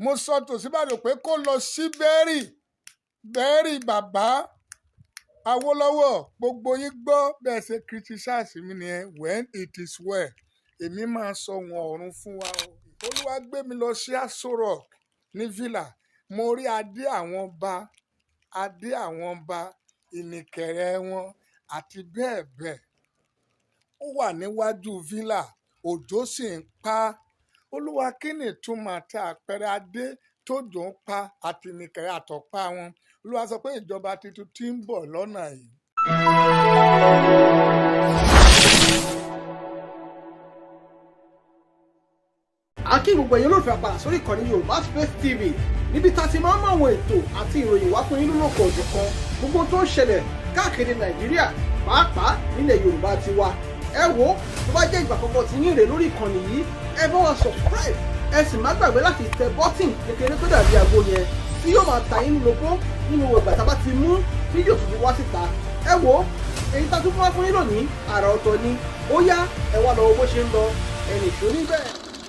Mo sọ tÒṣínbàjò pé kó lọ sí bẹ́ẹ̀rì bẹ́ẹ̀rì bàbá Awólọ́wọ̀. Gbogbo yín gbọ́ bẹ́ẹ̀ ṣe criticize mi nìyẹn. When it is well, èmi máa sọ wọn ọ̀run fún wa o. Olúwa gbé mi lọ sí Aso Rock ní Villa. Mo rí adé àwọn ọba, adé àwọn ọba, ìnìkẹ̀rẹ̀ wọn àti bẹ́ẹ̀ bẹ́ẹ̀. Ó wà níwájú villa, òjò sì ń pa á. Olúwa, kí ni ìtumọ̀ àti àpẹẹrẹ adé tójò ń pa àti ìnìkẹ̀rẹ̀ àtọ̀pá wọn? Olúwa sọ pé ìjọba tuntun tí ń bọ̀ lọ́nà yìí. A kí gbogbo ẹ̀yin olólùfẹ́ àpàdà sórí ìkànnì Yorùbá Space TV, níbi tá a ti máa ń mú àwọn ètò àti ìròyìn wá fún yín lólókò òjọ̀kan, gbogbo tó ń ṣẹlẹ̀ káàkiri Nàìjíríà, pàápàá nílẹ̀ Yorùbá ti wa. Ẹ wo, tó bá jẹ́ ìgbà àkọ́kọ́ tí yín rè lórí ìkànnì yìí, ẹ bá wa subscribe, ẹ sì má gbàgbé láti tẹ bọ́tìn kékeré tó dàbí àgbo yẹn tí yóò máa ta yín lóko nínú ìgbà tá a bá ti mú fídíò tuntun wá síta. Ẹ wo, èyí tá a tún fún wa fún yín lónìí, àrà ọ̀tọ̀ ni. Ó yá, ẹ wá lọ wo bó ṣe ń lọ, ẹnì ṣó níbẹ̀.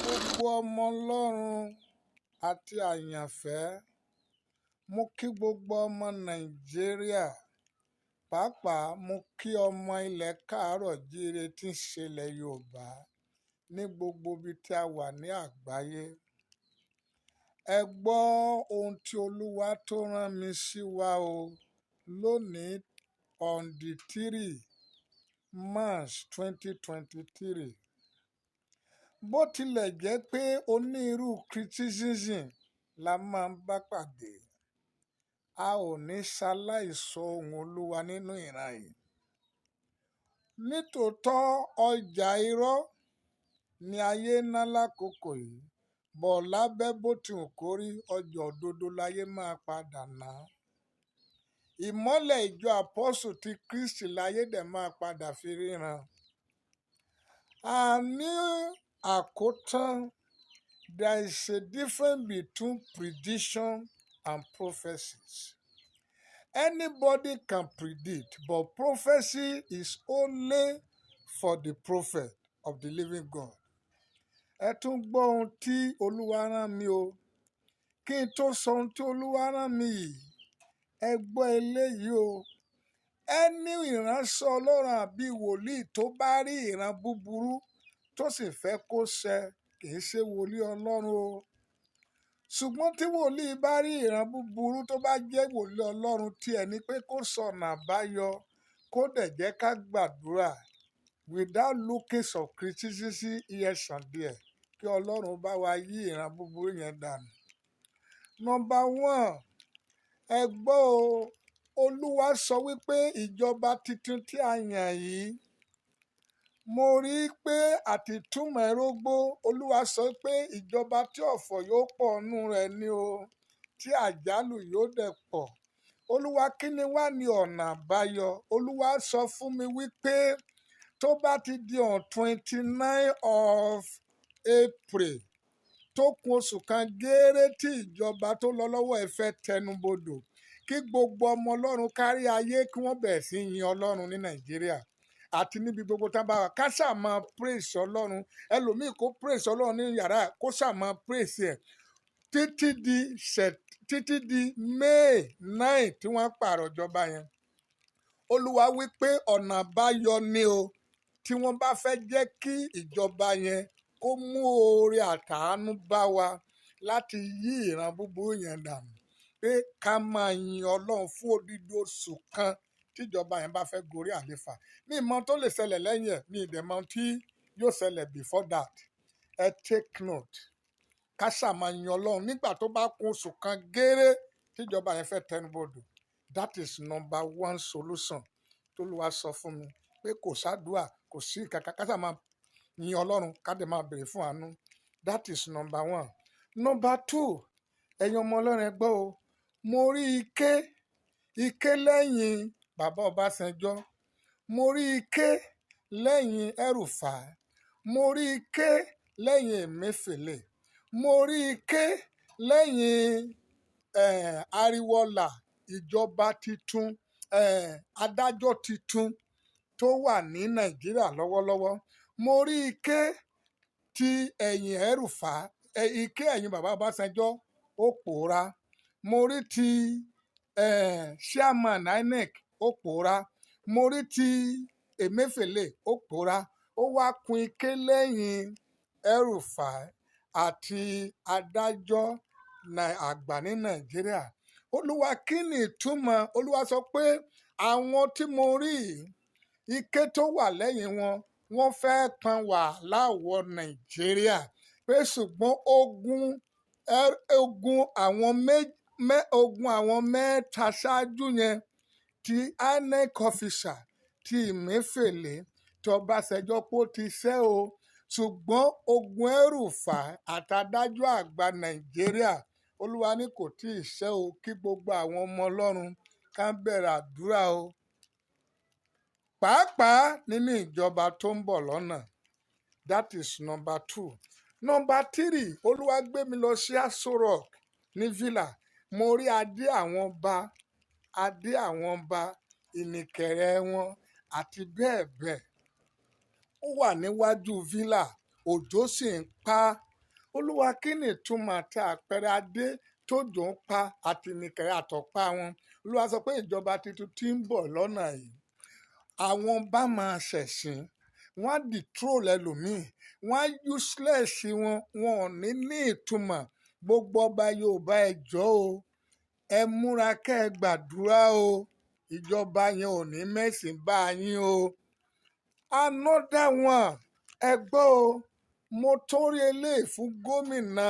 Gbogbo ọmọ Ọlọ́run àti àyànfẹ́, mo kí gbogbo ọmọ Nàìjíríà, pàápàá mo kí ọmọ ilẹ̀ káàárọ̀ jíire tí ń ṣẹlẹ̀ Yorùbá ní gbogbo ibi tí a wà ní àgbáyé. Ẹ gbọ́ ohun tí Olúwa tó rán mi sí wa o lónìí, on the 3 March 2023. Bó tilẹ̀ jẹ́ pé onírú criticism la máa ń bá pàdé, a ò ní ṣaláìsọ ohun Olúwa nínú ìran yìí. Nítòótọ́, ọjà irọ́ ni ayé ná lákòókò yìí, bọ̀ lábẹ́ bó ti hù kó rí, ọjà òdodo láyé máa padà ná. Ìmọ́lẹ̀ ìjọ àpọ́sù ti Kristi láyé dẹ̀ máa padà fi ríran. A ní àkótán, there is a difference between prediction and prophecies. Anybody can predict, but prophecy is only for the prophet of the living God. Ẹ tún gbọ́ ohun tí Olúwa rán mi o. Kí n tó sọ ohun tí Olúwa rán mi yìí, ẹ gbọ́ eléyìí o. Ẹni ìránṣẹ́ Ọlọ́run àbí wòlíì tó bá rí ìran búburú tó sì fẹ́ kó ṣẹ, kì í ṣe wòlíì Ọlọ́run o. Ṣùgbọ́n tí wòlíì bá rí ìran búburú, tó bá jẹ́ wòlíì Ọlọ́run, tí ẹni pé kó sọ̀nà àbáyọ, kó dẹ̀ jẹ́ ká gbàdúrà without looking some criticism here and there, kí Ọlọ́run bá wa yí ìran búburú yẹn dànù. Number one, ẹ gbọ́ o, Olúwa sọ wípé ìjọba tuntun tí a yàn yìí, mo rí i pé àtìtúmọ̀ ẹrógbó. Olúwa sọ pé ìjọba tí ọ̀fọ̀ yóò pọ̀ nù rẹ̀ ni o, tí àjálù yóò dẹ̀ pọ̀. Olúwa, kí ni wá ní ọ̀nà àbáyọ? Olúwa sọ fún mi wípé tó bá ti di on 29 of April, tó kù oṣù kan gééré tí ìjọba tó lọ lọ́wọ́ ẹ fẹ́ tẹnubodò, kí gbogbo ọmọ Ọlọ́run kárí ayé kí wọ́n bẹ̀rẹ̀ sí yin Ọlọ́run ní Nàìjíríà àti níbi gbogbo tá a bá wà, ká ṣáà máa praise Ọlọ́run. Ẹlòmíì kó praise Ọlọ́run ní yàrá, kó ṣáà máa praise ẹ̀ títí di May 9 tí wọ́n pààrọ̀ ìjọba yẹn. Olúwa wí pé ọ̀nà àbáyọ ni o, tí wọ́n bá fẹ́ jẹ́ kí ìjọba yẹn kó mú oore àtàánú bá wa láti yí ìran búburú yẹn dànù, pé ká máa yin Ọlọ́run fún odidi oṣù kan tíjọba yẹn bá fẹ́ gorí àléfà. Mi mọ tó lè ṣẹlẹ̀ lẹ́yìn ẹ̀, mi ì dẹ̀ mọ tí yóò ṣẹlẹ̀ before that. Ẹ take note, ká ṣáà máa yin Ọlọ́run nígbà tó bá kún oṣù kan gééré tíjọba yẹn fẹ́ tẹnubodò. That is number one solution tólúwa sọ fún mi, pé kò sádùá, kò sí kàkà, ká ṣáà máa yin Ọlọ́run, ká dẹ̀ máa béèrè fún àánú. That is number one. Number two, ẹ̀yin ọmọ Ọlọ́run, ẹ gbọ́ o. Mo rí ike, ike lẹ́yìn bàbá Ọbásanjọ́, mo rí ike lẹ́yìn El-Rufai, mo rí ike lẹ́yìn Emefiele, mo rí ike lẹ́yìn Ariwoola, ìjọba titun, adájọ́ titun tó wà ní Nàìjíríà lọ́wọ́lọ́wọ́. Mo rí ike ti ẹ̀yìn El-Rufai, ike ẹ̀yìn bàbá Ọbásanjọ́. ó pòórá. Mo rí ti chairman INEC, ó pòórá. Mo rí ti Emefiele, ó pòórá. Ó wá kun ike lẹ́yìn El-Rufai àti adájọ́ àgbà ní Nàìjíríà. Olúwa, kí ni ìtumọ̀? Olúwa sọ pé àwọn tí mo rí yìí, ike tó wà lẹ́yìn wọn, wọ́n fẹ́ tan wàhálà wọ Nàìjíríà, pé ṣùgbọ́n ogun àwọn mẹ́ta ṣáájú yẹn, ti INEC officer, ti Emefiele, tí Ọbásanjọ́, pé ó ti ṣẹ́ o, ṣùgbọ́n ogun El-Rufai àtàdájọ́ àgbà Nàìjíríà, Olúwa ní kò tí ì ṣẹ́ o, kí gbogbo àwọn ọmọ Ọlọ́run ká bẹ̀rẹ̀ àdúrà o, pàápàá nínú ìjọba tó ń bọ̀ lọ́nà. That is number two. Number three, Olúwa gbé mi lọ sí Aso Rock ní Villa. Mo rí adé àwọn ọba, adé àwọn ọba, ìníkẹ̀rẹ̀ wọn àti bẹ́ẹ̀ bẹ́ẹ̀. Ó wà níwájú Villa, òjò sì ń pa. Olúwa, kí ni ìtumọ̀ àti àpẹẹrẹ adé tójò ń pa àti ìníkẹ̀rẹ̀ àtọ̀pá wọn? Olúwa sọ pé ìjọba tuntun tí ń bọ̀ lọ́nà yìí, àwọn bá máa ṣẹ̀sìn, wọ́n á dethrone ẹlòmíì, wọ́n á useless wọn, wọn ò ní ní ìtumọ̀. Gbogbo ọba Yorùbá, ẹ jọ̀ọ́ o, ẹ múra kẹ́ ẹ gbàdúrà o, ìjọba yẹn ò ní mẹ́sìn bá yín o. Another one, ẹ gbọ́ o, mo tún rí eléyìí fún gómìnà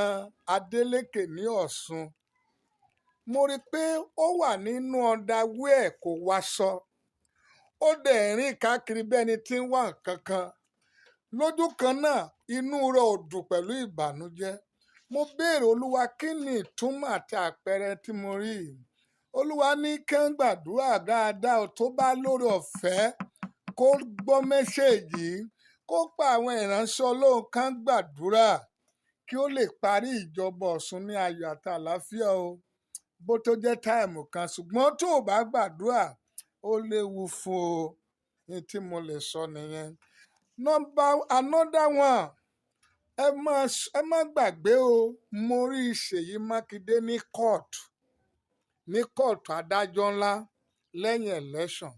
Adeleke ní Ọ̀ṣun. Mo rí i pé ó wà nínú underwear, kò wáṣọ, ó dẹ̀ rìn káàkiri bẹ́ẹ̀ ni tí ń wá nǹkan kan lójú kan náà, inú rẹ̀ ò dùn pẹ̀lú ìbànújẹ́. Mo béèrè, Olúwa, kí ni ìtumọ̀ àti àpẹẹrẹ tí mo rí yìí? Olúwa ní kí n gbàdúrà dáadáa o, tó bá lórí ọ̀fẹ́ kó gbọ́ message yìí, kó pa àwọn ìránṣẹ́ Ọlọ́run kan gbàdúrà kí ó lè parí ìjọba Ọ̀ṣun ní ayọ̀ àti àlàáfíà o, bó tó jẹ́ time kan. Ṣùgbọ́n tó o bá gbàdúrà, ó léwu fún o. Ní tí mo lè sọ nìyẹn. Number another one, ẹ má gbàgbé o, mo rí Ṣèyí Mákindé ní court, ní kóòtù adájọ́ ńlá lẹ́yìn election.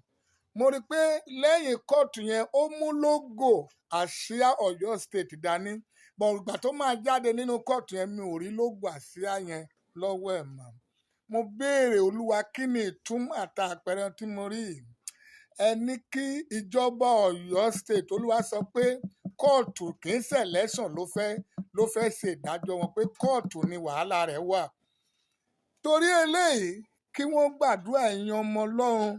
Mo rí i pé lẹ́yìn kóòtù yẹn, ó mú logo àsíá Ọ̀yọ́ State dání, but ìgbà tó máa jáde nínú kóòtù yẹn, mi ò rí logo àsíá yẹn lọ́wọ́ ẹ̀ mọ́. Mo béèrè, Olúwa, kí ni ìtumọ̀ àti àpẹẹrẹ tí mo rí yìí? Ẹ ní kí ìjọba Ọ̀yọ́ State. Olúwa sọ pé kóòtù, kì í ṣe election ló fẹ́ ṣe ìdájọ́ wọn, pé kóòtù ni wàhálà rẹ̀ wà. Torí eléyìí, kí wọ́n gbàdúrà. Ẹ̀yin ọmọ Ọlọ́run,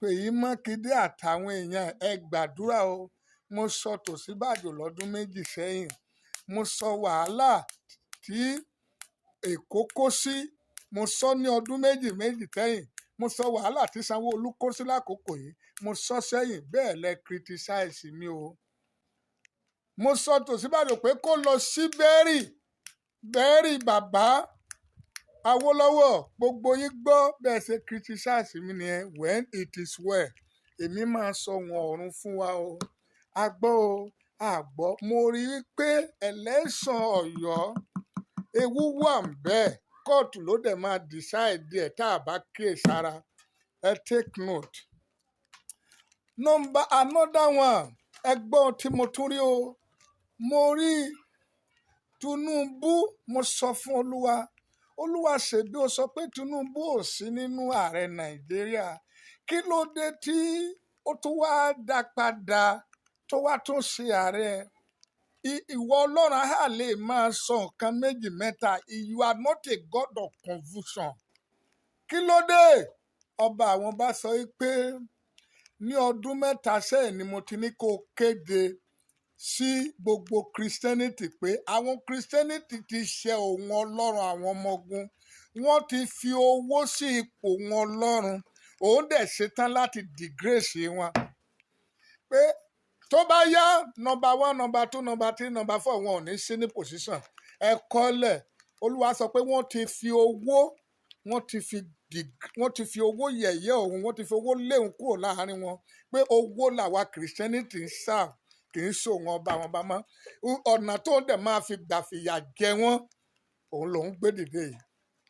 Ṣèyí Mákindé àtàwọn èèyàn, ẹ gbàdúrà o. Mo sọ tÒṣínbàjò lọ́dún 2 sẹ́yìn, mo sọ wàhálà tí Èkó kó sí, mo sọ ní ọdún méjì méjì sẹ́yìn, mo sọ wàhálà tí Sanwó-Olú kó sí lákòókò yìí, mo sọ sẹ́yìn bẹ́ẹ̀ lẹ criticize mi o. Mo sọ tÒṣínbàjò pé kó lọ sí bẹ́ẹ̀rì bẹ́ẹ̀rì bàbá Awólọ́wọ̀. Gbogbo yín gbọ́ bẹ́ẹ̀ ṣe criticize mi nìyẹn. When it is well, èmi máa sọ wọn ọ̀run fún wa o. A gbọ́ o, a gbọ́. Mo rí i pé election Ọ̀yọ́, ewu wà ń bẹ́ẹ̀, kóòtù ló dẹ̀ máa decide ẹ̀ tá a bá kíyèsára. Ẹ take note. Number another one, ẹ gbọ́ tí mo tún rí o. Mo rí Tinubu. Mo sọ fún Olúwa, Olúwa, ṣèbí ó sọ pé Tinubu ò sí nínú ààrẹ Nàìjíríà, kí ló dé tí ó tún wá dá padà tó wá tún ṣe ààrẹ? Ìwọ Ọlọ́run á lè máa sọ nǹkan méjì mẹ́ta. You are not a God of confusion. Kí ló dé? Ọba àwọn bá sọ pé ní ọdún 3 sẹ́yìn ni mo ti ní kó kéde sí gbogbo Christianity pé àwọn Christianity ti ṣe òun Ọlọ́run àwọn ọmọ ogun, wọ́n ti fi owó sí ipò wọn Ọlọ́run, òun dẹ̀ ṣetán láti disgrace wọn, pé tó bá yá, number one, number two, number three, number four, wọn ò ní sí ní position. Ẹ kọ́lẹ̀. Olúwa sọ pé wọ́n ti fi owó, wọ́n ti fi owó yẹ̀yẹ́ òun, wọ́n ti fi owó léun kúrò láàrin wọn, pé owó làwa Christianity ń serve, kì í ṣòwò ọba wọn bá mọ́. Ọ̀nà tó ń dẹ̀ máa fi gbà fìyà jẹ wọ́n. Òun lòún gbé dìde yìí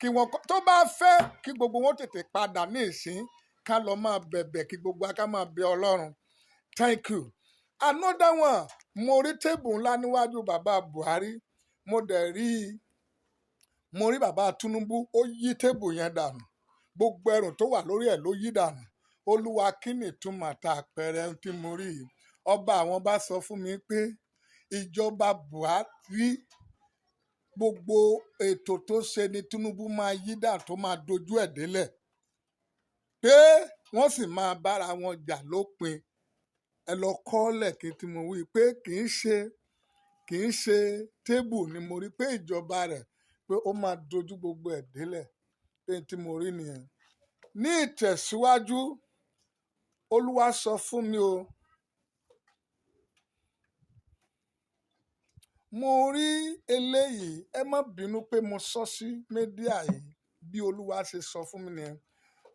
kí wọ́n tó bá fẹ́ kí gbogbo wọn tètè padà ní ìsín, ká lọ máa bẹ̀bẹ̀, kí gbogbo wa ká máa bẹ Ọlọ́run. Thank you. Another one, mo rí table ńlá níwájú bàbá Buhari. Mo dẹ̀ rí, mo rí bàbá Tinubu, ó yí table yẹn dànù. Gbogbo ẹrù tó wà lórí ẹ̀ ló yí dànù. Olúwa, kí ni ìtumọ̀ àtàpẹrẹ tí mo rí yìí? Ọba àwọn bá sọ fún mi pé ìjọba Buhari, gbogbo ètò tó ṣe ni Tinubu máa yí dànù, tó máa dojú ẹ̀ délẹ̀, pé wọ́n sì máa bára wọn jà lópin. Ẹ lọ kọ́lẹ̀ kí n tí mo wí pé kì í ṣe table ni mo rí, pé ìjọba rẹ̀, pé ó máa dojú gbogbo ẹ̀ délẹ̀, pé tí mo rí nìyẹn. Ní ìtẹ̀síwájú, Olúwa sọ fún mi o, mo rí eléyìí. Ẹ má bínú pé mo sọ sí media yìí, bí Olúwa ṣe sọ fún mi nìyẹn.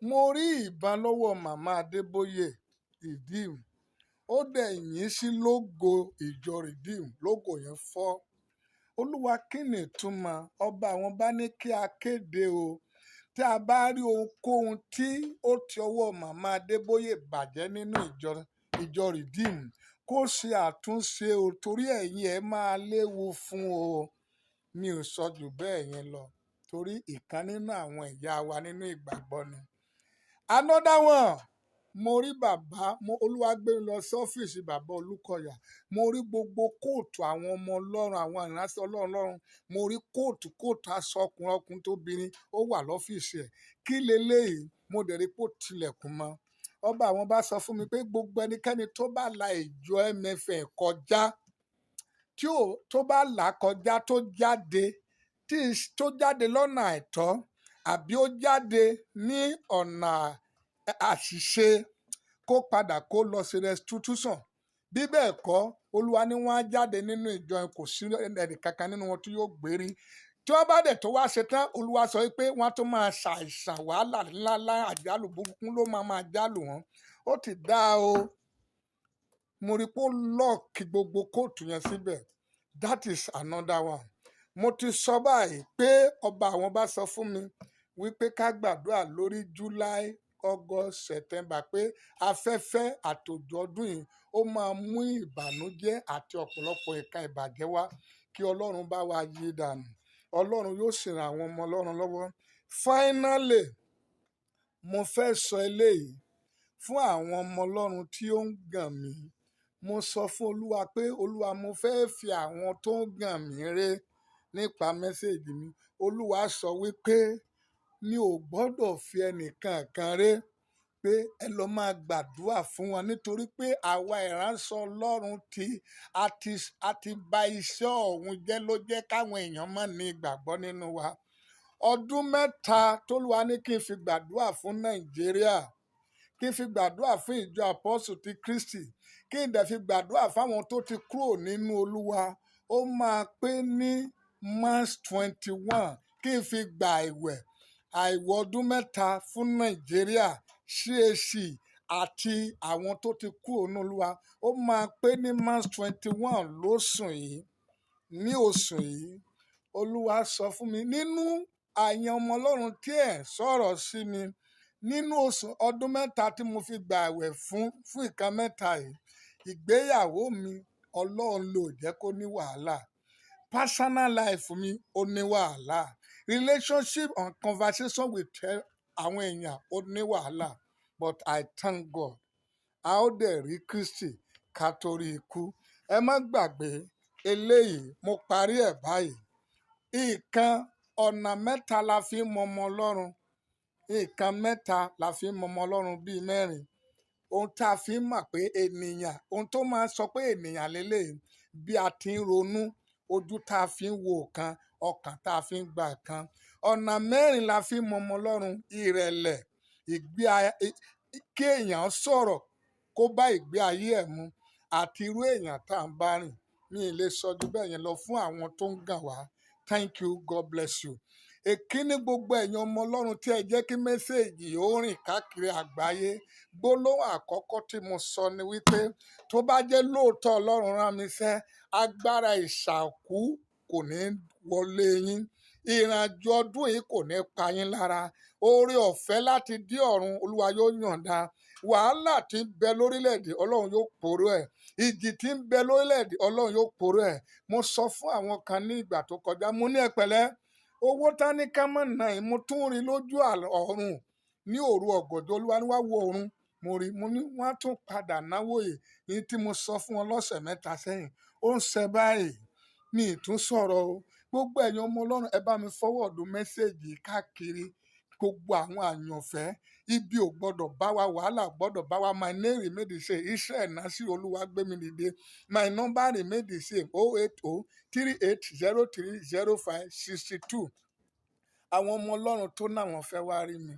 Mo rí ìbọn lọ́wọ́ màmá Adébóyè Redeem, ó dẹ̀ yín sí logo ìjọ Redeem, logo yẹn fọ́. Olúwa, kí ni ìtumọ̀? Ọba àwọn bá ní kí a kéde o, tí a bá rí ohunkóhun tí ó ti ọwọ́ màmá Adébóyè bàjẹ́ nínú ìjọ Redeem, kó ṣe àtúnṣe o, torí ẹ̀yin ẹ̀ máa léwu fún o. Mi ò sọ jù bẹ́ẹ̀ yẹn lọ, torí ìkan nínú àwọn ìyá wa nínú ìgbàgbọ́ ni. Another one, mo rí bàbá mo, Olúwa gbé mi lọ sí ọ́fíìsì bàbá Olúkọ̀yà. Mo rí gbogbo kóòtù àwọn ọmọ Ọlọ́run, àwọn ìránṣẹ́ Ọlọ́run lọ́run. Mo rí kóòtù aṣọ ọkùnrin, ọkùnrin tóbìnrin, ó wà lọ́fíìsì ẹ̀. Kí leléyìí? Mo dẹ̀ rí pé ó tilẹ̀kùn mọ́. Ọba àwọn bá sọ fún mi pé gbogbo ẹnikẹ́ni tó bá la ìjọ MFM kọjá, tí ò tó bá là kọjá, tó jáde, tí tó jáde lọ́nà àìtọ́ àbí ó jáde ní ọ̀nà àṣìṣe, kó padà, kó lọ sí restitution. Bí bẹ́ẹ̀ kọ́, Olúwa ní wọ́n á jáde nínú ìjọ yẹn, kò sí ẹnì kankan nínú wọn tí yóò gbérí. Tí wọ́n bá dẹ̀ tó wá ṣe tán, Olúwa sọ pé wọ́n á tún máa ṣàìsàn, wàhálà ńláńlá, àjálù burúkú ló máa máa jálù wọn. Ó ti dá o. Mo rí pé ó lock gbogbo kóòtù yẹn síbẹ̀. That is another one. Mo ti sọ báyìí pé ọba àwọn bá sọ fún mi wípé ká gbàdúrà lórí July, August, September, pé afẹ́fẹ́ àtòjò ọdún yìí, ó máa mú ìbànújẹ́ àti ọ̀pọ̀lọpọ̀ nǹkan ìbàjẹ́ wá, kí Ọlọ́run bá wa yí dànù. Ọlọ́run yóò sì ràn àwọn ọmọ Ọlọ́run lọ́wọ́. Finally, mo fẹ́ sọ eléyìí fún àwọn ọmọ Ọlọ́run tí ó ń gàn mí. Mo sọ fún Olúwa pé, Olúwa, mo fẹ́ fi àwọn tó ń gàn mí ré nípa message mi. Olúwa sọ wípé mi ò gbọ́dọ̀ fi ẹnìkan kan ré, pé ẹ lọ máa gbàdúrà fún wọn, nítorí pé àwa ìránṣẹ́ Ọlọ́run tí a ti bà iṣẹ́ ọ̀hún jẹ́ ló jẹ́ káwọn èèyàn má ní ìgbàgbọ́ nínú wa. Ọdún 3 tólúwa ní kí n fi gbàdúrà fún Nàìjíríà, kí n fi gbàdúrà fún ìjọ Àpọ́sù ti Kristi, kí n dẹ̀ fi gbàdúrà fáwọn tó ti kúrò nínú Olúwa, ó máa pé ní March 21. Kí n fi gbà ìwẹ̀ àìwọ̀ ọdún 3 fún Nàìjíríà, CAC àti àwọn tó ti kúrò nínú Olúwa, ó máa pé ní March 21 lóṣù yìí. Ní oṣù yìí, Olúwa sọ fún mi nínú àyàn ọmọ Ọlọ́run tí ẹ̀ sọ̀rọ̀ sí mi nínú oṣù ọdún 3 tí mo fi gbà àwẹ̀ fún ìkan mẹ́ta yìí: ìgbéyàwó mi, Ọlọ́run ló jẹ́ kó ní wàhálà; personal life mi, ó ní wàhálà; relationship and conversation with àwọn èèyàn, ó ní wàhálà. But I thank God. A ó dẹ̀ rí Kristi ká torí ikú. Ẹ má gbàgbé eléyìí, mo parí ẹ̀ báyìí. Nǹkan ọ̀nà mẹ́ta la fi ń mọ ọmọ Ọlọ́run. Nǹkan mẹ́ta la fi ń mọ ọmọ Ọlọ́run, bíi mẹ́rin. Ohun tá a fi ń mọ̀ pé ènìyàn, ohun tó máa ń sọ pé ènìyàn lélẹ́yìí: bí a ti ń ronú, ojú tá a fi ń wo nǹkan, ọkàn tá a fi ń gba nǹkan. Ọ̀nà mẹ́rin la fi ń mọ ọmọ Ọlọ́run: ìrẹ̀lẹ̀, ìgbé kí èèyàn sọ̀rọ̀ kó bá ìgbé ayé ẹ̀ mu, àti irú èèyàn tá à ń bá rìn. Mi ì lè sọ ju bẹ́ẹ̀ yẹn lọ fún àwọn tó ń gàn wá. Thank you, God bless you. Èkíní, gbogbo ẹ̀yin ọmọ Ọlọ́run tí ẹ jẹ́ kí message ó rìn káàkiri àgbáyé, gbólóhùn àkọ́kọ́ tí mo sọ ni wípé tó bá jẹ́ lóòótọ́ Ọlọ́run rán mi sẹ́, agbára ìṣàkú kò ní wọlé yín. Ìrìnàjò ọdún yìí kò ní pa yín lára. Oore ọ̀fẹ́ láti dé ọ̀run, Olúwa yóò yọ̀ǹda. Wàhálà tí ń bẹ lórílẹ̀‐èdè, Ọlọ́run yóò pòrò ẹ̀. Ìjì tí ń bẹ lórílẹ̀‐èdè, Ọlọ́run yóò pòrò ẹ̀. Mo sọ fún àwọn kan ní ìgbà tó kọjá, mo ní ẹ pẹ̀lẹ́, owó tá ní ká mọ̀ náà yìí, mo tún rí lójú ọ̀run ní òru ọ̀gànjọ́. Olúwa ní wá wo ọ̀run. Mo rí, mo ní wọ́n á tún padà náwó yìí. Ní tí mo sọ fún wọn lọ́sẹ̀ 3 sẹ́yìn, ó ń ṣe báyìí, mi ì tún sọ̀rọ̀ o. Gbogbo ẹ̀yin ọmọ Ọlọ́run, ẹ bá mi forward message káàkiri gbogbo àwọn àyànfẹ́. Ibi ò gbọ́dọ̀ bá wa, wàhálà ò gbọ́dọ̀ bá wa. My name remain the same, Israel Nasir, Olúwa gbé mi dìde. My number remain the same, 08038030562. Àwọn ọmọ Ọlọ́run tó náwọn fẹ́ wá rí mi,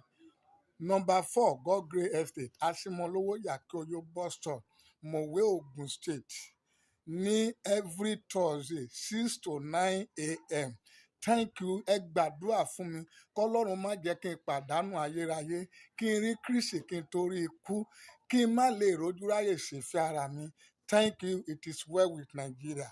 number 4, God Grey Estate, Asimolowo, Yakoyo Bus Stop, Mowe, Ogun State, ní every Thursday, 6 to 9 a.m. Thank you. Ẹ gbàdúrà fún mi kọlọ́run má jẹ́ kí n pàdánù ayérayé, kí n rí Kristi kí n torí ikú, kí n má lè rójú ráyè ṣèfẹ́ ara mi. Thank you. It is well with Nigeria.